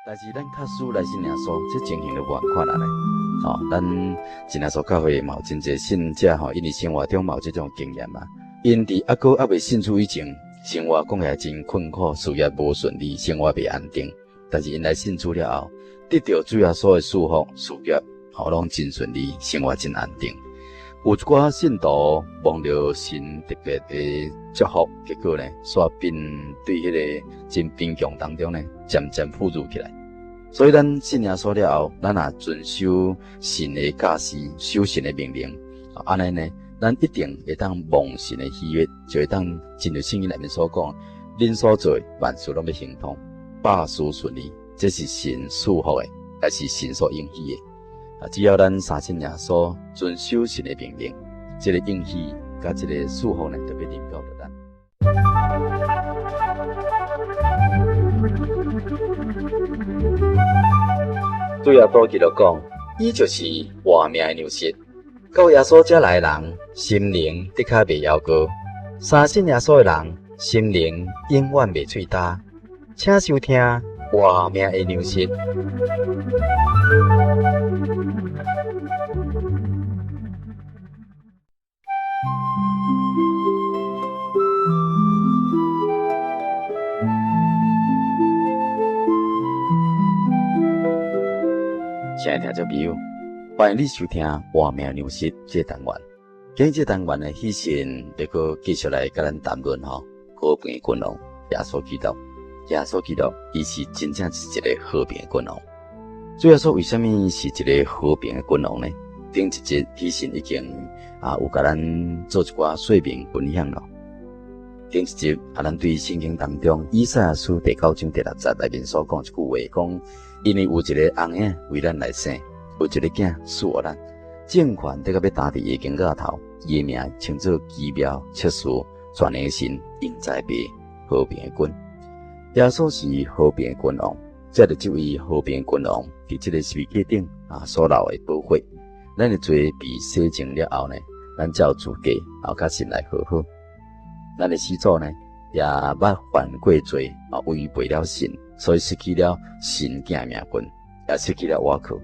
但是咱假使來信耶穌，這情形就無仝款啦呢。吼，咱真耶穌教會嘛有真濟信者吼，𪜶佇生活中嘛有這種經驗啊。𪜶佇猶閣猶未信主以前，生活講起來真困苦，事業無順利，生活袂安定。但是𪜶來信主了後，得著主耶穌的祝福，事業吼攏真順利，生活真安定。有一寡信徒蒙著神特別的祝福，結果呢，煞變對彼個真貧窮當中呢，漸漸富足起來。所以咱信耶穌了後，咱若遵守神的教示，守神的命令，按呢呢，咱一定會當蒙神的喜悅，就會當親像聖經內面所講，恁所做的萬事攏欲亨通，百事順利，這是神賜福的，也是神所應許的。啊，只要咱相信耶穌，遵守神的命令，這个應許佮這个祝福呢，就欲臨到著咱。主耶穌基督講，伊就是活命的糧食。到耶穌遮來的人，心靈的確袂枵餓；相信耶穌的人，心靈永遠袂喙焦。請收聽活命的糧食。親愛的聽眾朋友，歡迎你收聽《活命糧食》這個單元。今日這個單元呢，喜信欲閣繼續來佮咱談論吼和平的君王耶穌基督。耶穌基督，伊是真正是一个和平的君王。主耶穌為啥物是一个和平的君王呢？頂一集喜信已經啊有共咱做一寡說明分享咯。頂一集啊，咱對聖經當中以賽亞書第九章第六節內面所講一句話，講因為有一个翁嬰為咱來生，有一个囝賜予咱，政權得到欲擔佇伊的肩胛頭，伊的名稱做奇妙、策士、全能神、永在父、和平的君。耶穌是和平的君王，藉著這位和平的君王佇這个十字架頂啊所流的寶血，咱的罪被洗淨了後呢，咱才有資格啊佮神來和好。咱的始祖呢也捌犯過罪啊，違背了神，所以失去了神囝的名分，也失去了倚靠。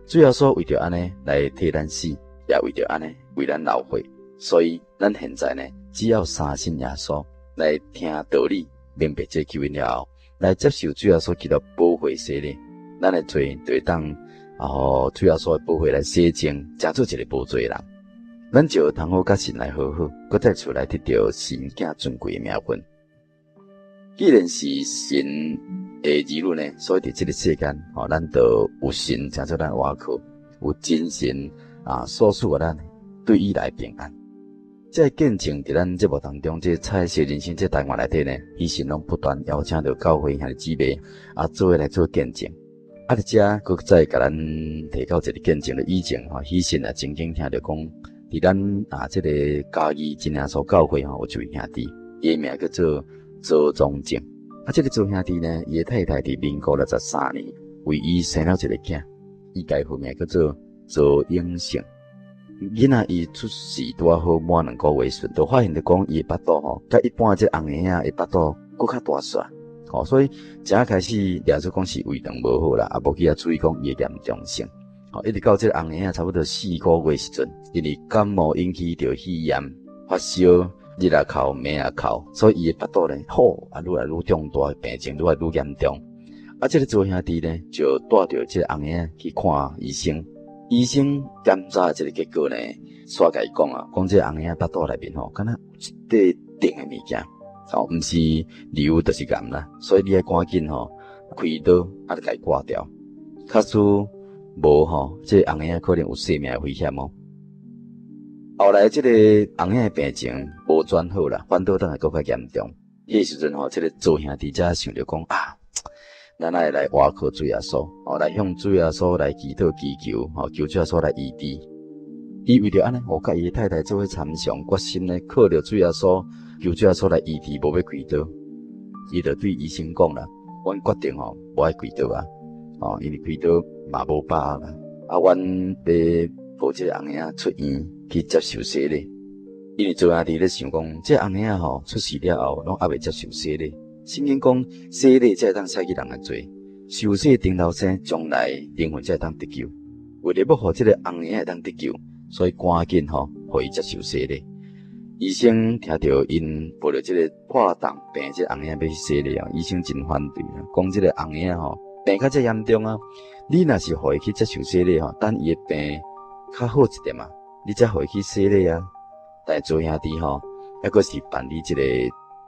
主耶穌為著按呢來替咱死，也為著按呢為咱流血，所以咱現在呢只要相信耶穌來聽道理。明白這救恩了後，來接受主耶穌基督寶血洗禮，咱的罪就會當予主耶穌的寶血來洗淨，成做一個無罪的人。咱就通好佮神來和好，閣再次來得著神囝尊貴的名分。既然是神的兒女呢，所以佇這个世間，吼，咱就有神成做咱的倚靠，有真神啊所賜予咱對伊來平安。這个見證佇咱節目當中，這个彩色人生這個單元內底呢，喜信攏不斷邀請著教會兄弟姊妹啊，做伙來做見證。啊，佇遮閣再共咱提到一个見證的以前吼，喜信啊曾經聽著講，佇咱啊這个嘉義真耶穌教會吼，有一位兄弟，伊的名叫做周宗正。啊，這个周兄弟呢，伊的太太佇民國63年為伊生了一个囝，伊共伊號名叫做周永勝。囡仔伊出世拄仔好滿2個月時，就發現著講伊的腹肚吼，佮一般這翁嬰仔的腹肚閣較大細，吼，所以一開始掠做講是胃腸無好啦，也無去遐注意講伊的嚴重性，吼，一直到這个翁嬰仔差不多4個月時陣，因為感冒引起著肺炎發燒，日也哭，暝也哭，所以伊的腹肚呢，吼啊，愈來愈脹大，病情愈來愈嚴重。啊，這个周兄弟呢，就帶著這个翁嬰仔去看醫生。醫生檢查的這个結果呢，煞共伊講啊，講這个翁嬰仔腹肚內面吼，敢若有一塊硬的物件，吼，毋是瘤就是癌啦，所以你愛趕緊吼開刀，啊，共伊割掉。假使無吼，這个翁嬰仔可能有性命的危險哦。後來這个翁嬰仔的病情無轉好啦，反倒轉來閣較嚴重。彼時陣吼，這个周兄弟才想著講啊。咱愛來倚靠主耶穌，哦，來向主耶穌來祈禱祈求，吼，求主耶穌來醫治。伊為著按呢，哦，佮伊的太太做伙參詳，決心呢，靠著主耶穌，求主耶穌來醫治，無欲開刀。伊就對醫生講啦：阮決定吼，無愛開刀啊，吼，因為開刀嘛無把握啦。啊，阮欲抱這个翁嬰仔出院去接受洗禮，因為周兄弟咧想講，這个翁嬰仔吼出世了後，攏猶未接受洗禮。聖經講，洗禮才會當洗去人的罪。受洗頂頭生，將來靈魂才會當得救。為著欲予這个翁嬰會當得救，所以趕緊吼，予伊接受洗禮。醫生聽著𪜶抱著這个破膽病，這个翁嬰欲去洗禮啊，醫生真反對啦，講這个翁嬰吼病較遮嚴重啊，你若是予伊去接受洗禮吼，等伊的病較好一點啊，你才予伊去洗禮啊。但做兄弟吼，猶閣是辦理這个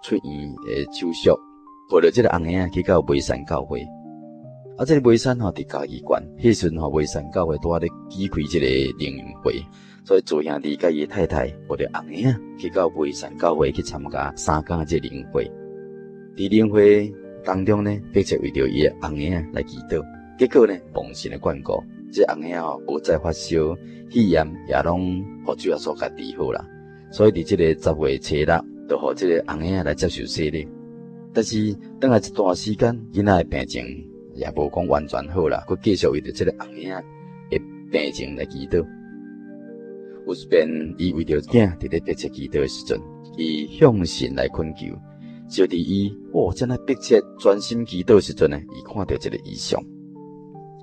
出院的手續，抱著這个翁嬰去到梅山教會。啊，這个梅山吼佇嘉義縣，彼時陣吼梅山教會拄仔咧舉開這个靈恩會，所以做兄弟佮伊的太太抱著翁嬰去到梅山教會去參加三工這个靈恩會。佇靈恩會當中呢，迫切為著伊的翁嬰來祈禱，結果呢，蒙神的眷顧，這個翁嬰吼無再發燒，肺炎也攏予主耶穌共治好啦。所以佇這个10月初六，就予這个翁嬰來接受洗禮。但是轉來一段時間，囡仔的病情也無講完全好啦，閣繼續為著這个翁嬰的病情來祈禱。有一遍，伊為著囝佇咧迫切祈禱的時陣，伊向神來懇求。就佇伊哦，正咧迫切專心祈禱的時陣呢，伊看著一个異象。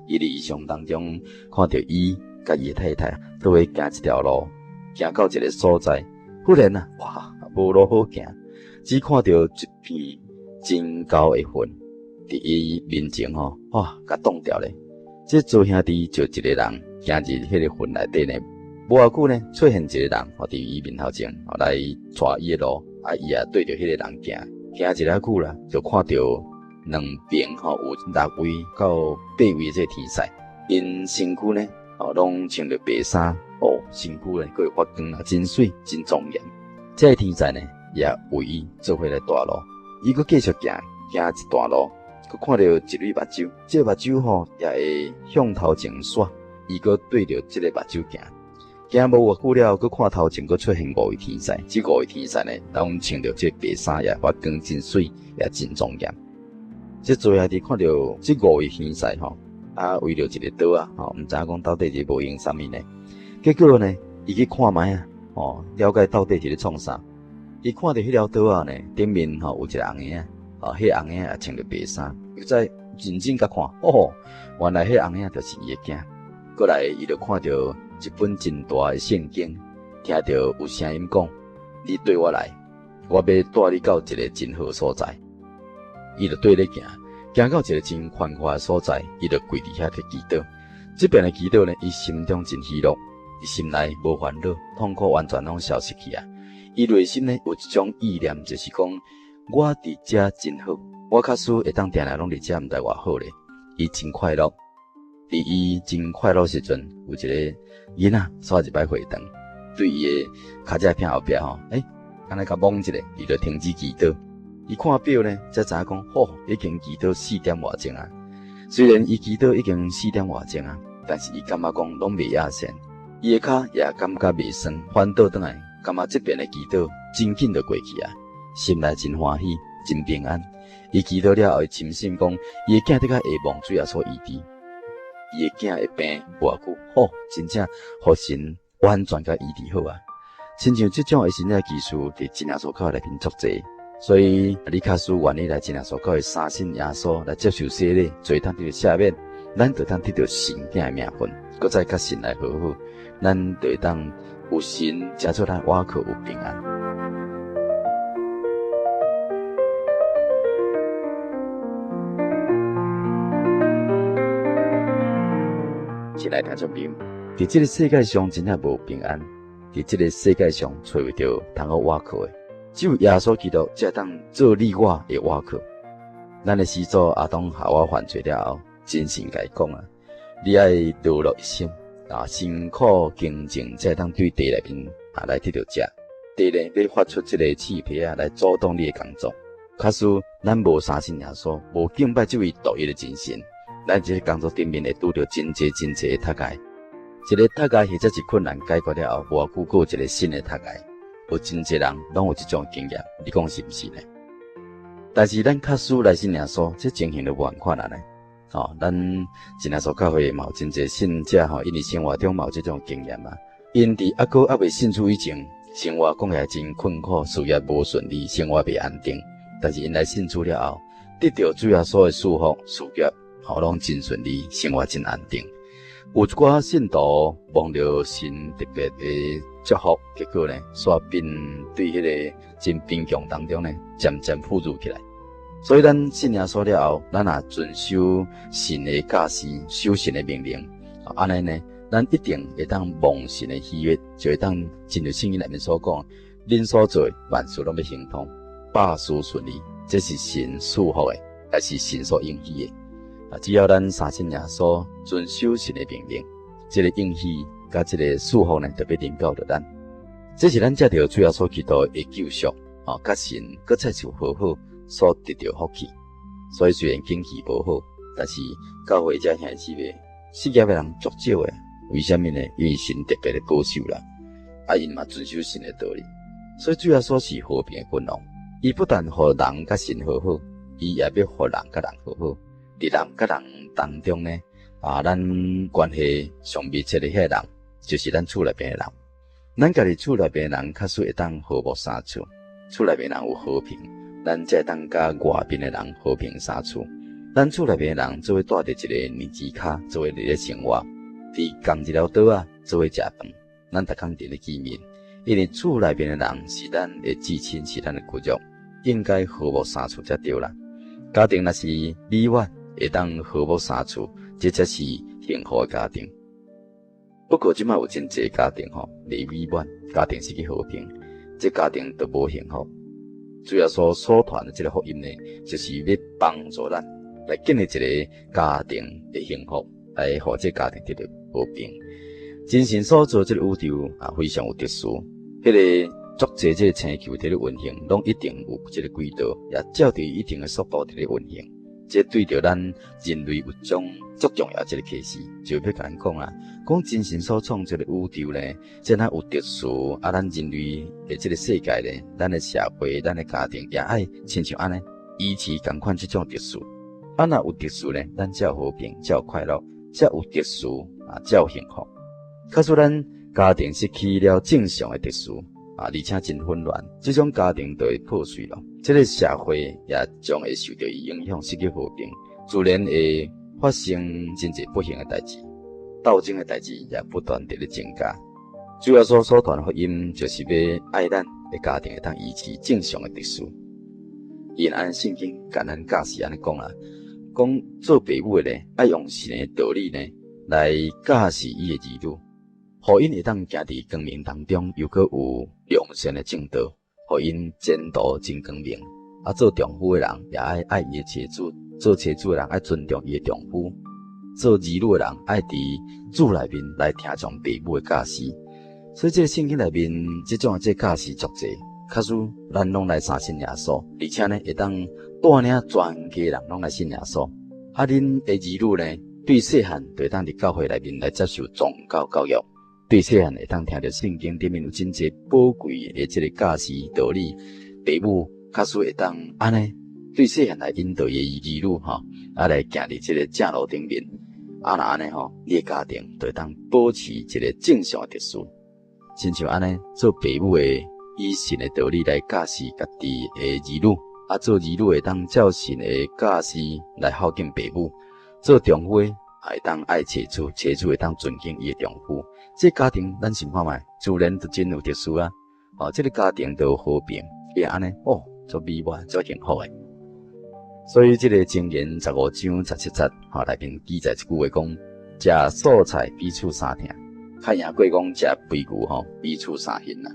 伊佇異象當中看著伊佮伊的太太做伙行一條路，行到一个所在，忽然啊，哇，無路好行，只看著一片真高的雲佇伊面前吼，哇，共擋著咧。這做兄弟就一个人行入彼个雲內底呢，無偌久呢，出現一个人吼，佇伊面頭前來帶伊的路，啊，伊也對著彼个人行，行一下久啦，就看著兩邊吼有六位到八位這个天使，𪜶身軀呢，吼攏穿著白衫，哦，身軀呢閣會發光啊，真媠，真莊嚴。這个天使呢，也為伊做伙來帶路，伊閣繼續行，行一段路，閣看著一蕊目睭，這个目睭吼也會向頭前徙，伊閣對著這个目睭行，行無偌久了，閣看頭前閣出現五位天使，這五位天使呢，攏穿著這白衫，也發光真媠，也真莊嚴。這做兄弟看著這五位天使吼，啊，圍著一个桌仔吼，毋知影講到底是無用啥物呢？結果呢，伊去看覓啊，吼，了解到底是咧創啥。伊看著彼條桌仔呢，頂面吼有一个翁嬰，吼，彼个翁嬰也穿著白衫，伊再認真共看，哦，原來彼个翁嬰就是伊的囝。過來，伊就看著一本真大的聖經，聽著有聲音講：你綴我來，我欲帶你到一个真好所在。伊就綴咧行，行到一个真寬闊的所在，伊就跪佇遐咧祈禱。這邊的祈禱呢，伊心中真喜樂，伊心內無煩惱，痛苦完全攏消失去啊。伊內心呢有一種意念，就是講我佇遮真好，我假使會當定定攏佇遮，毋知偌好咧。伊真快樂，佇伊真快樂時陣，有一个囡仔煞一擺回轉，對伊的跤脊片後壁吼，欸，按呢共摸一下，伊就停止祈禱。伊看錶呢，才知影講，吼，已經祈禱四點外鐘啊。雖然伊祈禱已經四點外鐘啊，但是伊感覺講攏袂壓線，伊的跤也感覺袂酸，反倒轉來，感覺這邊的祈禱真緊就過去啊，心內真歡喜，真平安。伊祈禱了後，伊深信講，伊的囝的確會蒙主耶穌醫治，伊的囝的病無偌久，吼，真正予神完全共醫治好啊。親像這種的神蹟奇事，佇真耶穌教會內面足濟。所以，你假使願意來真耶穌教會相信耶穌，來接受洗禮，罪通得著赦免，咱就通得著神囝的名分，閣再佮神來和好，咱就會當有神成做咱倚靠，有平安。親愛聽眾朋友，佇這个世界上真正無平安，佇這个世界上揣袂著通好倚靠的。只有耶穌基督才會當做你我的倚靠。咱的始祖亞當夏娃犯罪了後，真神共伊講啊，你愛勞碌一生啊，辛苦耕種，才會當對地內面啊來得著食。地呢，欲發出這个刺皮仔來阻擋你的工作。假使咱無相信耶穌，無敬拜這位獨一的真神，咱這个工作頂面會拄著真濟真濟的踢礙。一个踢礙或者是困難解決了後，無偌久閣有一个新的踢礙。有真濟人攏有這種經驗，你講是毋是呢？但是咱假使來信耶穌，這情形就無仝款啦呢。哦，咱真耶穌教會嘛有真濟信者吼，𪜶佇生活中嘛有這種經驗啊。𪜶佇猶閣猶未信主以前，生活講起來真困苦，事業無順利，生活袂安定。但是𪜶來信主了後，得著主耶穌的祝福，事業吼攏真順利，生活真安定。有一寡信徒蒙著神特別的祝福，結果呢，煞變對彼个真貧窮當中呢，漸漸富足起來。所以咱信耶穌了後，咱若遵守神的教示，守神的命令，按呢呢，咱一定會當蒙神的喜悅，就會當親像聖經內面所講，恁所做萬事攏欲亨通，百事順利，這是神賜福的，也是神所應許的。啊！只要咱相信耶穌，遵守神的命令，這个應許佮這个賜福呢，就欲臨到著咱。這是咱藉著主耶穌基督的救贖，哦，佮神閣再次和好所得著福氣。所以雖然景氣無好，但是教會遮兄弟姊妹失業的人足少的。為啥物呢？因為神特別的保守啦，啊，𪜶嘛遵守神的道理。所以主耶穌是和平的君王，伊不但予人佮神和好，伊也欲予人佮人和好。佇人佮人當中呢，啊，咱關係上密切的彼個人，就是咱厝內邊的人。咱家己厝內邊的人，確實會當和睦相處，厝內邊人有和平，咱才會當佮外邊的人和平相處。咱厝內邊的人做伙蹛佇一个年子跤，做伙佇咧生活，佇仝一條桌仔做伙食飯，咱逐工佇咧見面。因為厝內邊的人是咱的至親，是咱的骨肉，應該和睦相處才對啦。家庭若是美滿，會當和睦相處，這才是幸福的家庭。不過這擺有真濟家庭吼，袂美滿，家庭失去和平，這家庭就無幸福。主耶穌所傳的這个福音呢，就是欲幫助咱來建立一个家庭的幸福，來予這家庭得著和平。真神所造這个宇宙啊，非常有秩序。彼个足濟這个星球佇咧運行，攏一定有這个軌道，也照著一定的速度佇咧運行。這對著咱人類有種足重要這个啟示，就欲共咱講啊，講真神所創造的宇宙呢，這若有秩序，啊，咱人類的這个世界呢，咱的社會、咱的家庭也愛親像按呢，維持仝款這種秩序。啊，若有秩序呢，咱才有和平，才有快樂，才有秩序啊，才有幸福。假使咱家庭失去了正常的秩序，啊，而且真混亂，這種家庭就會破碎咯。這个社會也將會受著伊影響，失去和平，自然會發生真濟不幸的代誌，鬥爭的代誌也不斷佇咧增加。主耶穌所傳福音，就是欲愛咱的家庭會當維持正常的秩序。𪜶按聖經共咱教示按呢講啦，講做爸母的呢，愛用神的道理呢來教示伊的兒女，予𪜶會當行佇光明當中，又閣有良善的正道，予𪜶前途真光明。啊，做丈夫的人也愛愛伊的妻子，做妻子的人愛尊重伊的丈夫，做兒女的人愛佇主內面來聽從爸母的教示。所以，這个聖經內面這種的這教示足濟，假使咱攏來相信耶穌，而且呢會當帶領全家人攏來信耶穌。啊，恁的兒女呢，對細漢就會當佇教會內面來接受宗教教育。對細漢會當聽著聖經裡面有真濟寶貴的這个教示道理，爸母假使會當按呢，對細漢來引導伊的兒女吼，啊來行佇這个正路頂面，啊若按呢吼，你的家庭就會當保持一个正常的秩序。親像按呢，做爸母的以神的道理來教示家己的兒女，啊做兒女會當照神的教示來孝敬爸母，做丈夫的會當愛妻子，妻子會當尊敬伊的丈夫。這家庭咱想看覓，自然就真有秩序啊！哦，這个家庭就有和平，會按呢哦，足美滿，足幸福的。所以這个箴言15章17節，吼內面記載一句話講：食素菜彼此相疼，較贏過講食肥牛吼彼此相恨啦。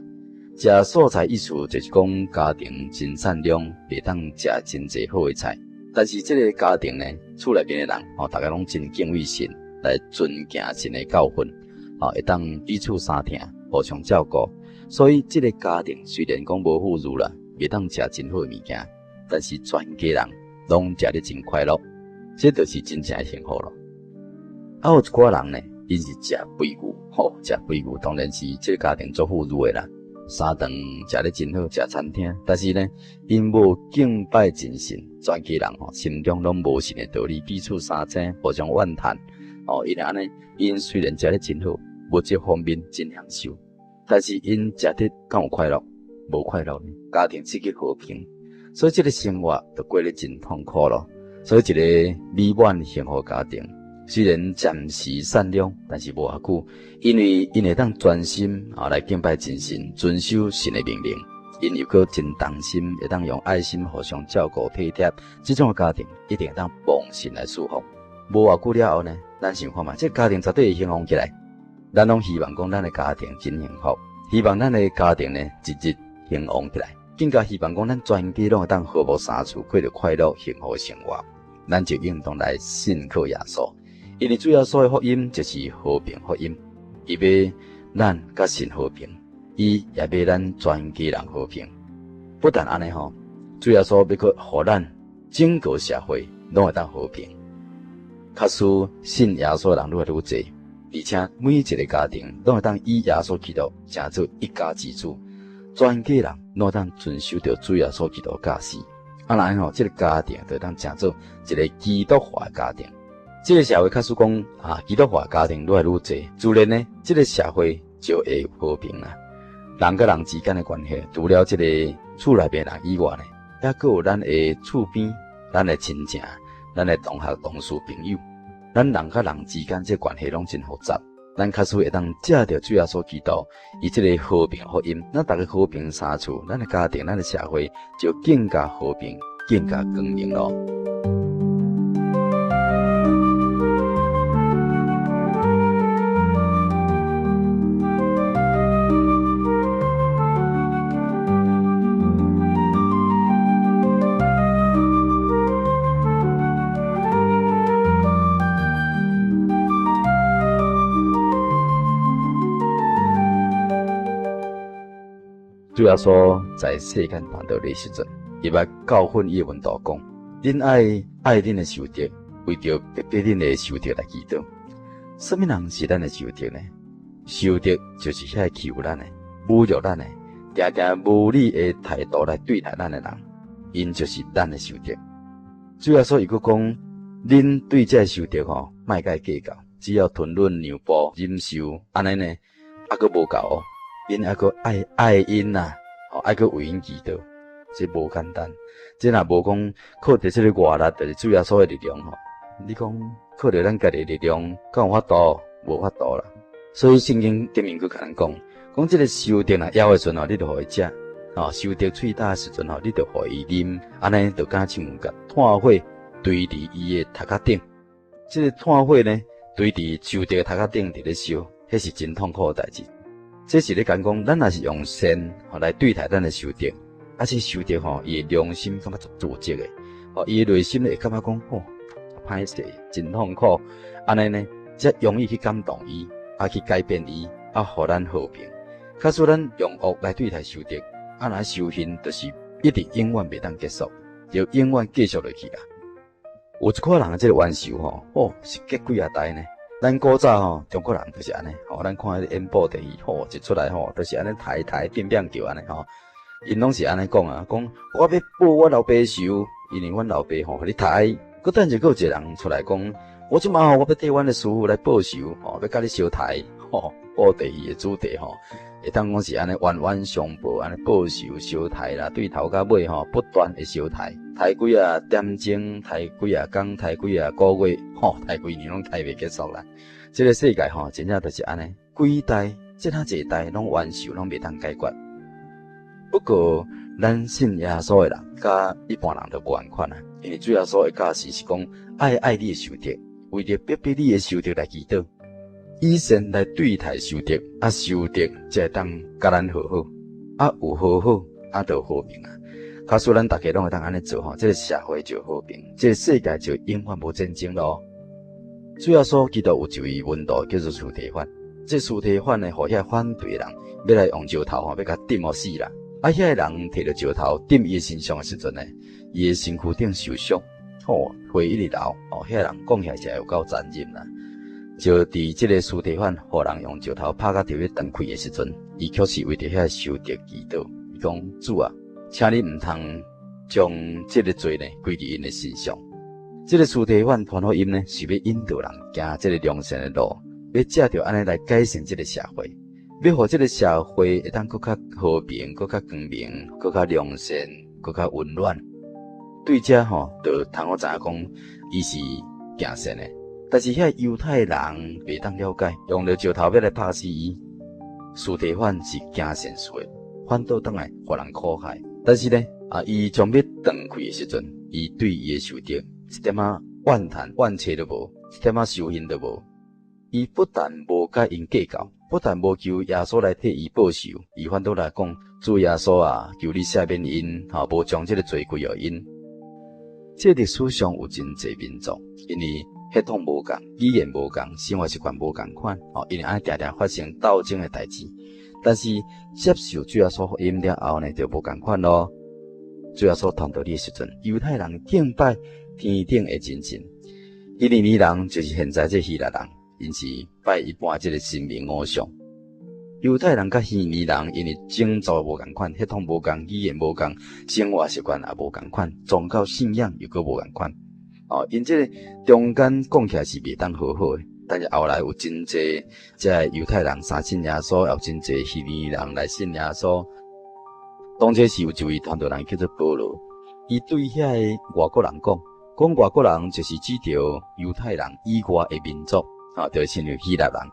食素菜意思就是講家庭真善良，會當食真濟好的菜。但是這个家庭呢，厝內面的人吼，逐家攏真敬畏神，來遵行神的教訓，吼會當彼此相疼，互相照顧。所以這个家庭雖然講無富裕啦，袂當食真好的物件，但是全家人攏食得真快樂，這就是真正的幸福咯。啊，有一寡人呢，𪜶是食肥牛，吼，食肥牛當然是這个家庭足富裕的啦，三頓食得真好，食餐廳。但是呢，𪜶無敬拜真神，全家人吼心中攏無神的道理，彼此相爭，互相怨嘆。哦，𪜶按呢，𪜶雖然食得真好，物質方面真享受，但是𪜶食得敢有快樂？無快樂呢，家庭失去和平，所以這个生活就過得真痛苦咯。所以一个美滿幸福家庭，雖然暫時散兩，但是無偌久，因為𪜶會當專心啊來敬拜真神，遵守神的命令，𪜶又閣真同心，會當用愛心互相照顧體貼，這種的家庭一定會當蒙神來祝福。無偌久了後呢，咱想看覓，這個家庭絕對會興旺起來。咱攏希望講咱的家庭真幸福，希望咱的家庭呢日日興旺起來，更加希望講咱全家攏會當和睦相處，過著快樂幸福的生活。咱就應當來信靠耶穌，因為主耶穌的福音就是和平福音，伊欲咱佮神和平，伊也欲咱全家人和平。不但按呢吼，主耶穌欲閣予咱整個社會攏會當和平。假使信耶穌的人愈來愈濟，而且每一個家庭攏會當以耶穌基督成做一家之主，全家人攏會當遵守著主耶穌基督教示。啊，按呢吼，這個家庭就會當成做一個基督化的家庭。這個社會假使講啊，基督化家庭愈來愈濟，自然呢，這個社會就會和平啦。人佮人之間的關係，除了這個厝內面人以外呢，猶閣有咱的厝邊、咱的親情、咱的同學、同事、朋友，咱人佮人之間這關係攏真複雜。咱假使會當藉著主耶穌基督，伊這個和平福音，咱逐家和平相處，咱的家庭、咱的社會就更加和平、更加光明囉。主耶穌在世間傳道的時陣，伊捌教訓伊的門徒講：恁愛愛恁的仇敵，為著逼迫恁的仇敵來祈禱。啥物人是咱的仇敵呢？仇敵就是遐欺負咱的、侮辱咱的、定定無理的態度來對待咱的人，𪜶就是咱的仇敵。主耶穌伊閣講：恁對這仇敵吼，莫共伊計較，只要吞忍讓步、忍受，按呢呢，猶閣無夠哦。恁猶閣愛愛𪜶啦，吼，愛閣為𪜶祈禱，這無簡單。這若無講靠著這個外力，就是主耶穌的力量吼。你講靠著咱家己的力量，敢有法度？無法度啦。所以聖經頂面閣共咱講，講這個仇敵若枵的時陣吼，你就予伊食；吼，仇敵喙焦的時陣吼，你就予伊啉。按呢就敢親像共炭火堆佇伊的頭殼頂。這個炭火呢，堆佇仇敵的頭殼頂佇咧燒，彼是真痛苦的代誌。這是咧講講，咱若是用善吼來對待咱的仇敵，啊，這仇敵吼，伊的良心感覺足自責的，吼，伊的內心會感覺講，吼，歹勢，真痛苦，按呢呢，才容易去感動伊，啊，去改變伊，啊，予咱和平。假使咱用惡來對待仇敵，啊，若仇恨就是一直永遠袂當結束，就永遠繼續落去啦。有一寡人的這個冤仇吼，哦，是結幾仔代呢。咱古早吼，中國人就是按呢，吼，咱看彼個演布袋戲，吼，一出來吼，都是按呢刣刣變變叫按呢吼，𪜶攏是按呢講啊，講我欲報我老爸仇，因為阮老爸吼，予你刣，閣等下閣有一個人出來講，我這馬吼，我欲替阮的師父來報仇，吼，欲共你相刣，吼，布袋戲的主題吼，會當講是按呢冤冤相報，按呢報仇相刣啦，對頭到尾吼，不斷的相刣。刣幾仔點鐘，刣幾仔工，刣幾仔個月，吼，刣幾年攏刣袂結束啦。這個世界吼，真正就是按呢，幾代，這爾濟代攏冤仇攏袂當解決。不過，咱信耶穌的人，佮一般人就無仝款啊。因為主耶穌的教示是講，愛愛你的仇敵，為著逼迫你的仇敵來祈禱，以善來對待仇敵，啊，仇敵才會當佮咱和好，啊，有和好，啊，就和平啊。假使咱逐家攏會當按呢做吼，這個社會就和平，這個世界就永遠無戰爭囉。主耶穌基督有一位門徒叫做司提反，這司提反呢，予遐反對的人欲來用石頭吼，欲共釘予死啦。啊，遐个人提著石頭釘伊的身上的時陣呢，伊的身軀頂受傷，吼，血一直流，哦，遐個人講起來是有夠殘忍啦。就佇這個司提反予人用石頭拍甲著欲斷氣的時陣，伊卻是為著遐仇敵祈禱，伊講主啊！請你毋通將這个罪呢歸佇𪜶的身上。這个司提反傳福音呢，是欲引導人行這个良善的路，欲藉著按呢來改善這个社會，欲予這个社會會當閣較和平、閣較光明、閣較良善、閣較溫暖。對這吼，就通好知影講，伊是行善的。但是遐猶太人袂當了解，用著石頭欲來拍死伊。司提反是行善事的，反倒轉來予人苦害。但是呢，啊，伊將欲斷氣的時陣，伊對伊的仇敵一點仔怨嘆怨氣都無，一點仔仇恨都無。伊不但無佮𪜶計較，不但無求耶穌來替伊報仇，伊反倒來講：主耶穌啊，求你赦免𪜶，吼，無將這个罪歸予𪜶。這歷史上有真濟民族，因為血統無仝，語言無仝，生活習慣無仝款，吼，因為按呢定定發生鬥爭的代誌。但是接受主耶穌福音了後呢，就無仝款囉。主耶穌傳道的時陣，猶太人敬拜天頂的真神，希利尼人就是現在這希臘人，𪜶是拜一般這个神明偶像。猶太人佮希利尼人，因為種族無仝款，血統無仝，語言無仝，生活習慣也無仝款，宗教信仰又閣無仝款。哦，𪜶這个中間講起來是袂當和好的，但是後來有真濟這猶太人相信耶穌，也有真濟希利尼人來信耶穌。當初是有一位傳道人叫做保羅，伊對遐个外國人講，講外國人就是指著猶太人以外的民族，啊，就是親像希臘人。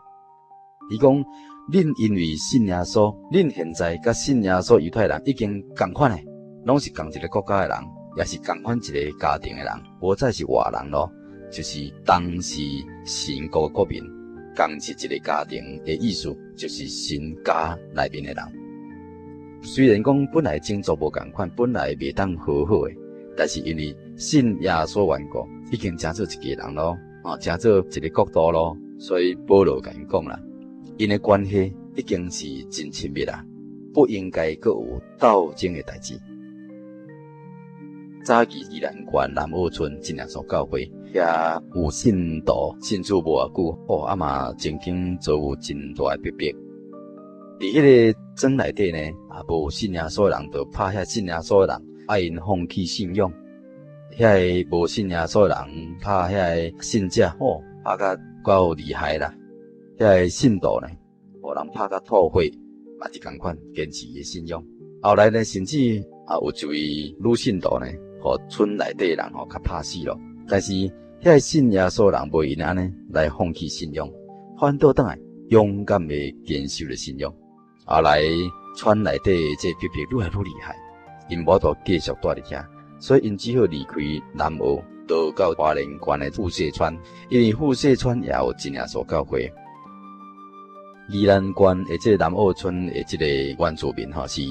伊講，恁因為信耶穌，恁現在佮信耶穌猶太人已經仝款的，攏是仝一个國家的人，也是仝款一个家庭的人，無再是外人囉，就是當是神國的國民，仝是一个家庭的意思，就是神家內面的人。雖然講本來種族無仝款，本來袂當和好的，但是因為信耶穌緣故，已經成做一家人囉，啊，成做一个國度囉，所以保羅共𪜶講啦，𪜶的關係已經是真親密啦，不應該閣有鬥爭的代誌。早期宜蘭縣南澳村真耶穌教會，遐有信徒信主無偌久，哦，啊嘛曾經遭遇真大的逼迫。佇彼个庄內底呢，啊，無信耶穌的人，就拍遐信耶穌的人，愛𪜶放棄信仰。遐个無信耶穌的人拍遐个信者，吼，拍甲夠厲害啦。遐个信徒呢，予人拍甲吐血，嘛是仝款堅持伊的信仰。後來呢，甚至啊有一位女信徒呢，予村內底的人吼，共拍死囉。但是遐个信耶穌的人袂因按呢來放棄信仰，反倒轉來勇敢的堅守著信仰。後來村內底這逼迫愈來愈厲害，𪜶無法度繼續蹛佇遐，所以𪜶只好離開南澳，逃到花蓮縣的富社村，因為富社村也有真耶穌教會。宜蘭縣的這个南澳村的這个原住民吼是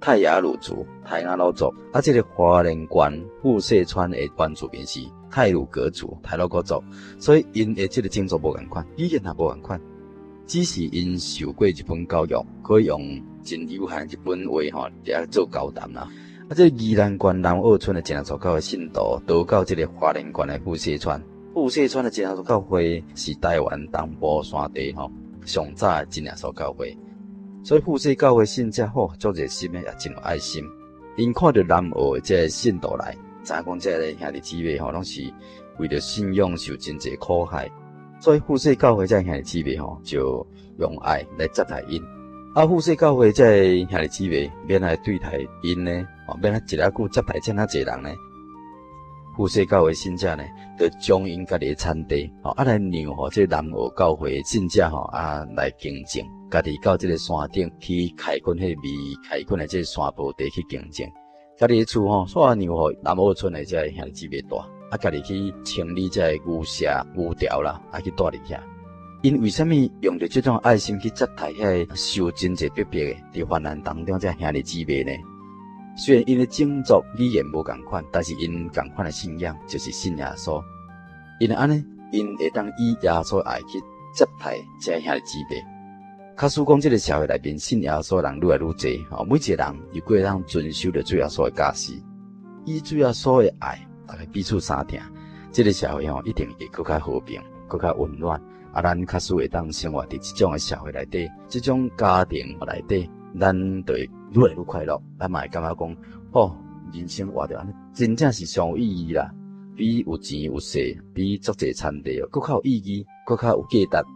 泰雅魯族、泰雅魯族，啊，這个花蓮縣富社村的原住民是太魯閣族、太魯閣族，所以𪜶的這个種族無仝款，語言也無仝款，只是𪜶受過日本教育，可以用真有限日本話吼來做交談啦。啊，這个宜蘭縣南澳村的真耶穌教會信徒，逃到這个花蓮縣的富社村，富社村的真耶穌教會是台灣東部山地吼上早的真耶穌教會，所以富社教會信者吼足熱心的，也真有愛心。𪜶看著南澳的這个信徒來，知影講這个兄弟姊妹吼，攏是為著信仰受真濟苦害，所以富社教會這个兄弟姊妹吼，就用愛來接待𪜶。啊，富社教會這个兄弟姊妹欲按怎對待𪜶呢？哦，欲按怎一下久接待這爾濟人呢？富社教會信者呢，就將𪜶家己的田地，吼，啊來讓予這个南澳教會信者吼，啊來耕種，家己到這个山頂去開墾彼個未開墾的這个山坡地去耕種。家己的厝吼，煞讓予南澳村的這个兄弟姊妹蹛，啊，家己去清理這个牛舍、牛牢啦，啊去蹛佇遐。𪜶為啥物用著這種愛心去接待遐个受真濟逼迫的佇患難當中這兄弟姊妹呢？雖然𪜶的種族語言無仝款，但是𪜶仝款的信仰就是信耶穌。因為按呢，𪜶會當以耶穌愛去接待這兄弟姊妹。假使講這个社會內面信耶穌的人愈來愈濟，吼，每一个人又閣會當遵守著主耶穌的教示，以主耶穌的愛，大家彼此相疼，這个社會吼一定會閣較和平，閣較溫暖。啊，咱假使會當生活佇這種的社會內底，這種家庭內底，咱就會愈來愈快樂。咱嘛會感覺講，吼，人生活著按呢，真正是上有意義啦。比有錢有勢，比足濟田地哦，閣較有意義，閣較有價值。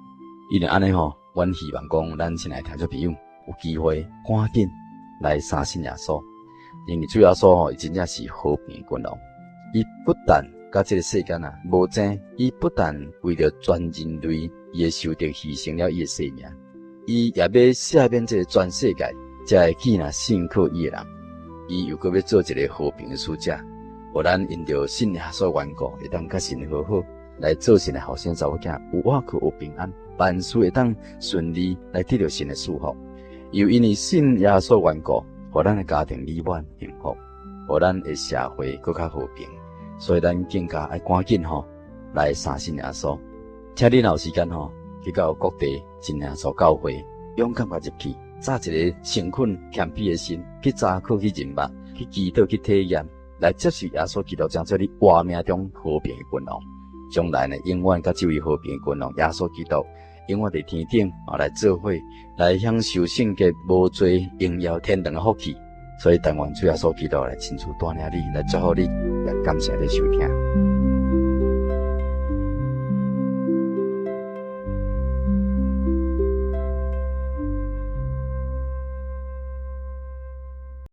因為按呢吼，阮希望講，咱親愛聽眾朋友有機會趕緊來相信耶穌，因為主耶穌吼，伊真正是和平君王，伊不但佮這个世間啊無爭，伊不但為著全人類伊的仇敵犧牲了伊的性命，伊也欲赦免這个全世界，才會記若信靠伊的人。伊又閣欲做一个和平的使者，予咱因著信耶穌緣故，會當佮神和好，來做神的後生查某囝，有倚靠有平安，萬事會當順利來得著神的祝福。又因為信耶穌緣故，予咱的家庭美滿幸福，予咱的社會閣較和平。所以咱更加愛趕緊吼來相信耶穌。請你若有時間吼，去到各地真耶穌教會，勇敢共入去，紮一个誠懇謙卑的心，去查考去認捌，去祈禱去體驗，來接受耶穌基督，成做你活命中和平的君王。將來呢，永遠佮這位和平的君王耶穌基督，永遠佇天頂啊來做伙，來享受聖潔無罪榮耀天堂的福氣。所以，但願主耶穌基督來親自帶領你，來祝福你，也感謝你收聽。